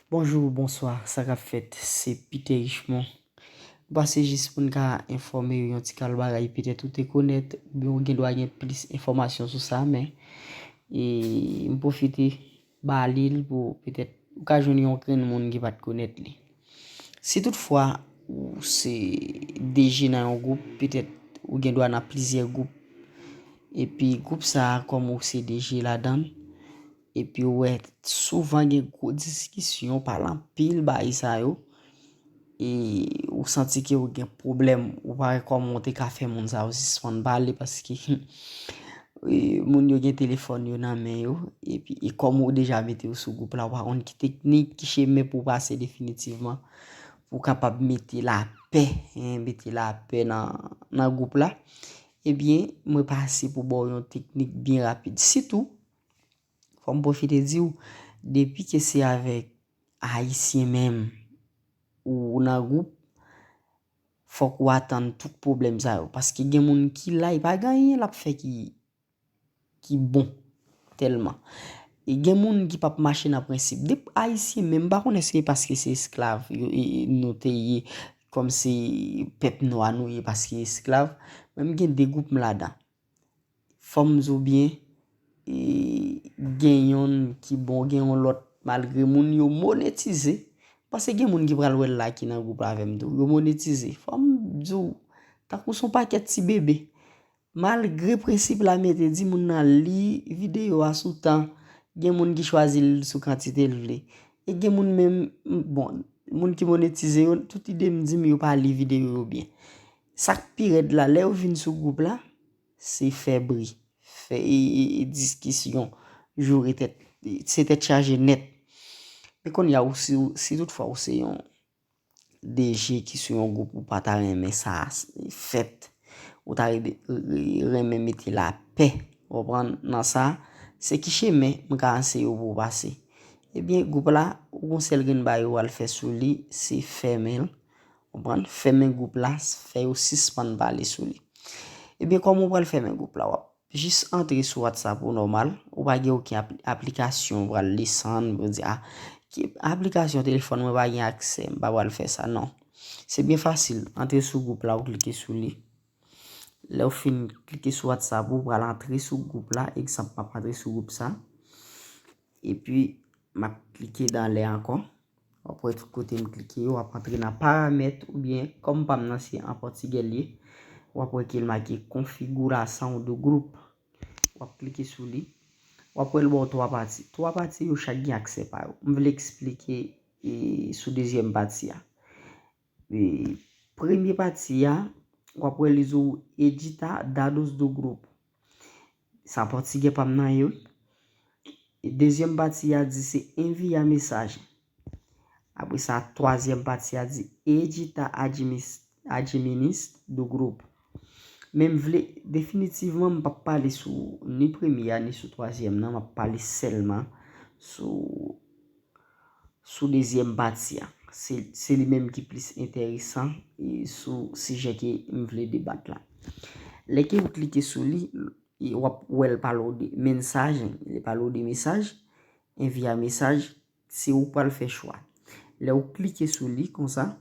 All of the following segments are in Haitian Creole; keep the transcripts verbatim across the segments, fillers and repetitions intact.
Bonjou, bonswa, sa k ap fèt? Se Peter Richemond. M pase jis pou n ka enfòme w yon ti kal bagay, petèt ou te konèt, oubyen ou gen dwa gen plis enfòmasyon sou sa, men e, m pwofite ba li l pou petèt ou ka jwenn yon grenn moun ki pa t konèt li. Si toutfwa ou se D J nan yon gwoup, petèt ou gen dwa nan plizyè gwoup, epi gwoup sa a, kòm ou se D J ladan l, epi ou wè souvan gen gwo diskisyon, pale anpil bagay sa yo, e ou santi ke ou gen pwoblèm, ou pa wè kòman ou te ka fè moun sa yo sispann pale, paske e, moun yo gen telefòn yo nan men yo, epi e kòm ou deja mete yo sou gwoup la, ou pa konn ki teknik, ki chemen pou w pase definitivman, pou w kapab mete lapè, en, mete lapè nan, nan gwoup la, ebyen, mwen pase pou ba w yon teknik byen rapid. Sitou, fò m pwofite di w, depi ke se avèk Ayisyen menm ou nan gwoup, fòk ou atann tout pwoblèm sa yo. Paske gen moun ki la, e pa gen anyen l ap fè ki, ki bon tèlman. E gen moun ki p ap mache nan prensip. Depi Ayisyen menm, m pa konnen si se paske se esklav yo, e, e, nou te ye, kòm se pèp nwa nou ye paske esklav. Mwen, m gen de gwoup m ladan. Fò m di w byen, e, gen yonn ki bon, gen yon lòt, malgre moun yo monetize, paske gen moun ki pral wè l la ki nan gwoup la avè m tou, yo monetize. Fò m di w, tankou se yon pakèt ti bebe. Malgre prensip la mete di moun nan li videyo a sou tan, gen moun ki chwazi l sou kantite l vle. E gen moun menm, bon, moun ki monetize yo, tout ide m di m yo pa li videyo yo byen. Sa k pi rèd la, lè yo vin sou gwoup la, se fè bri, fè e, e, e diskisyon, joure tèt, se tèt chaje nèt. Men kounye a, ou, si, si toutfwa ou se yon D J ki sou yon gwoup ou pa ta renmen sa fèt, ou ta re- re- renmen mete lapè, ou konprann, nan sa, se ki chemen m ka anseye w pou w pase. Ebyen, gwoup la, ou gon sèl grenn bagay ou al fè sou li, se fèmen l, ou konprann, fèmen gwoup la, fè yo sispann pale sou li. Ebyen, kòman ou pral fèmen gwoup la? W ap jis antre sou WhatsApp ou nòmal, ou pa gen okenn apli- aplikasyon ou pral desann pou di, a, ki aplikasyon telefòn mwen pa gen aksè, m pa pral fè sa, non. Se byen fasil, antre sou gwoup la, ou klike sou li. Lè w fin klike sou WhatsApp ou, pral antre sou gwoup la, egzanp, m ap antre sou gwoup sa. Epi, m ap klike dan lè ankò. W ap wè tout kote m klike yo, w ap antre nan paramèt oubyen, kòm pa m nan se an pòtigè l ye, w ap wè ke l make configuração do grupo. W ap klike sou li. W ap wè l ba w twa pati. Twa pati yo chak gen aksè pa yo. M vle eksplike e, sou dezyèm pati a. E, premye pati a, w ap wè li di w edita dados do grupo. Sa pòtigè pa m nan ye, wi. E dezyèm pati a di se envia mensagem. Apre sa, twazyèm pati a di edita admis- administra do grupo. Men m vle, definitivman, m p ap pale sou ni premye a, ni sou twazyèm nan, m ap pale sèlman sou sou dezyèm pati a. Se, se li menm ki plis enteresan e sou sijè ke m vle debat la. Lè ke ou klike sou li, e w ap wè l pale w de mensaj, li pale w de mesaj, envia mesaj, se ou k pral fè chwa. Lè ou klike sou li konsa,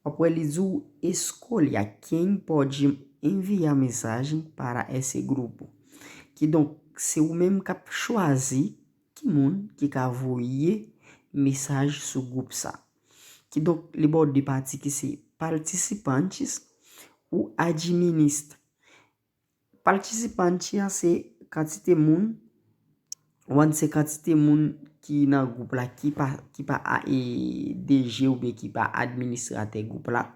w ap wè li di w escolha quem pode enviar mensagem para esse grupo. Kidonk, se ou menm k ap chwazi ki moun ki ka voye mesaj sou gwoup sa. Kidonk, li ba w de pati ki se participantes ou administra. Partisipante a se kantite moun, ou konprann, se kantite moun ki nan gwoup la, ki pa, ki pa a, e, D J oubyen ki pa administratè gwoup la.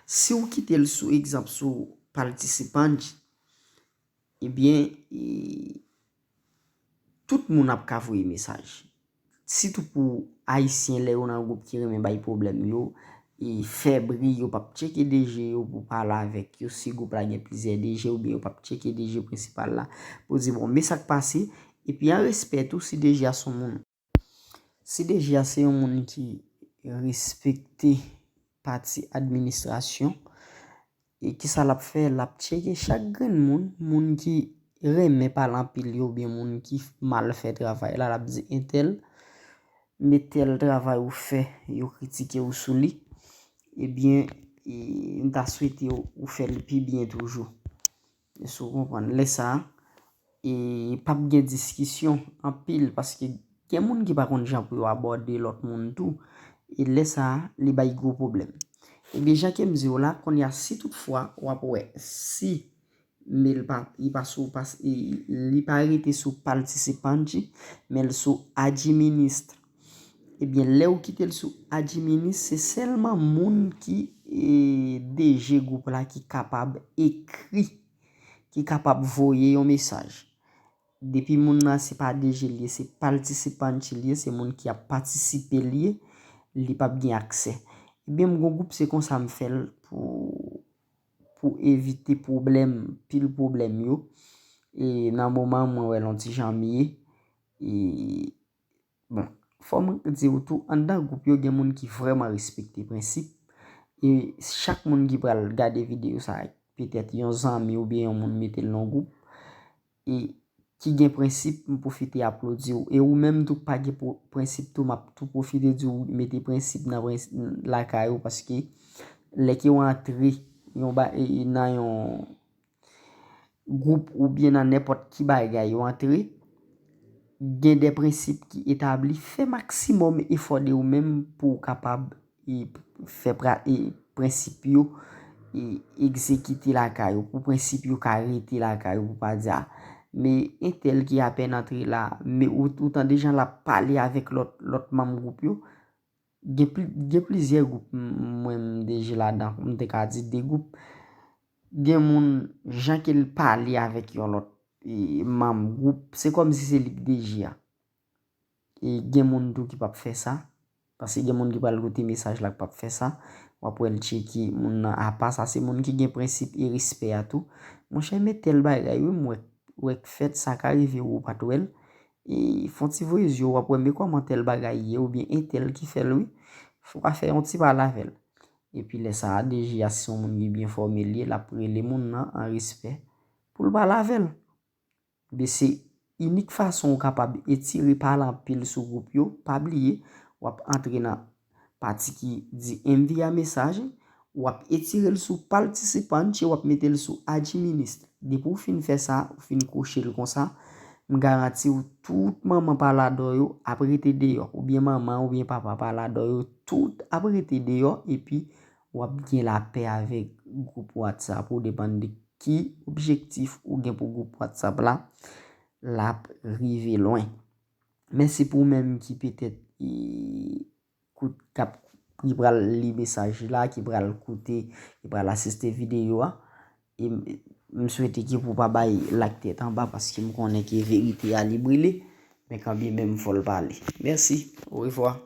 Si w kite l sou egzanp sou participante, ebyen, e, tout moun ap ka voye mesaj. Sitou pou Ayisyen, lè yo nan gwoup ki renmen bay pwoblèm, yo, e, fè bri, yo p ap tcheke D J yo pou pale avèk yo. Si gwoup la gen plizyè D J oubyen yo p ap tcheke D J prensipal la pou di, bon, men sa k pase. Epi an respè tou, si D J a se yon moun, si D J a se yon moun ki respekte pati administrasyon, e kisa l ap fè? L ap tcheke chak grenn moun, moun ki renmen pale anpil yo, oubyen moun ki mal fè travay la, l ap di entèl, men tèl travay ou fè, yo kritike w sou li, ebyen, e, m ta swete w, ou fè l pi byen toujou. Èske w konprann? Lè sa a, e p ap gen diskisyon anpil, paske gen moun ki pa konn jan pou yo abòde lòt moun tou, e lè sa a, li bay gwo pwoblèm. Ebyen, jan ke m di w la, kounye a, si toutfwa w ap wè, si, men li pa, li pa sou, pa, li pa rete sou participante, men l sou administre. Ebyen, lè w kite l sou administre, se sèlman moun ki, e, D G gwoup la ki kapab ekri, ki kapab voye yon mesaj. Depi moun nan se pa D G li ye, se participante li ye, se moun ki ap patisipe li ye, li p ap gen aksè. Ebyen, m gon gwoup, se konsa m fè l pou, pou evite pwoblèm, pil pwoblèm yo. E nan moman an, mwen wè l on ti jan miye. E, bon, fò mwen di w tou, anndan gwoup yo, gen moun ki vrèman respekte prensip. E chak moun ki pral gade videyo sa a, petèt yon zanmi oubyen yon moun mete l nan gwoup, e ki gen prensip, m pwofite aplodi w. E ou menm tou k pa gen pwo-, prensip tou, m ap tou pwofite di w mete prensip nan prens-, lakay ou, paske lè ke w antre yon ba-, e, e, nan yon gwoup oubyen nan nenpòt ki bagay ou antre, gen de prensip ki etabli, fè maksimòm efò de ou menm pou w kapab, e, fè pra-, e, prensip yo, e, egzekite lakay ou, pou prensip yo ka rete lakay ou, pou pa di, a, men entèl ki apèn antre la, men ou, ou tande jan l ap pale avèk lòt, lòt manm gwoup yo. Gen pli-, gen plizyè gwoup m-, mwen m deje ladan, m te ka di de gwoup. Gen moun, jan ke l pale avèk yon lòt, e, manm gwoup, se kòmsi se li k deje a. E gen moun tou ki p ap fè sa, paske gen moun ki pral koute mesaj la k p ap fè sa. W ap wè l tcheke moun nan apa, sa se moun ki gen prensip e respè a tou. Monchè, men tèl bagay wi, m wè, wè k fèt, sa ka rive w ou pa t wè l. E fè on ti voye zye w, w ap wè men kòman tèl bagay ye, oubyen entèl ki fè l wi. Fò w ka fè yon ti pale avè l. Epi lè sa a, D G a, si se yon moun ki byen fòme l ye, l ap rele moun nan an respè pou l pale avè l. Ebyen, se inik fason ou kapab etire, pale anpil sou gwoup yo. Pa bliye, w ap antre nan pati ki di envya mesaj, w ap etire l sou participante, w ap mete l sou administre. Depi w fin fè sa, ou fin kwoche l konsa, m garanti w tout manman paladò yo ap rete deyò, oubyen manman oubyen papa paladò yo, tout ap rete deyò, epi w ap gen lapè avèk gwoup WhatsApp ou, depann de ki objektif ou gen pou gwoup WhatsApp la, l ap rive lwen. Men se pou ou menm ki petèt, e, kout-, k ap, ki pral li mesaj la, ki pral koute, ki pral asiste videyo a, e m, m swete ke pou w pa bay lak tèt anba, paske m konnen ke verite a li brile, men kanmenm fò l pale. Mèsi, orevwa.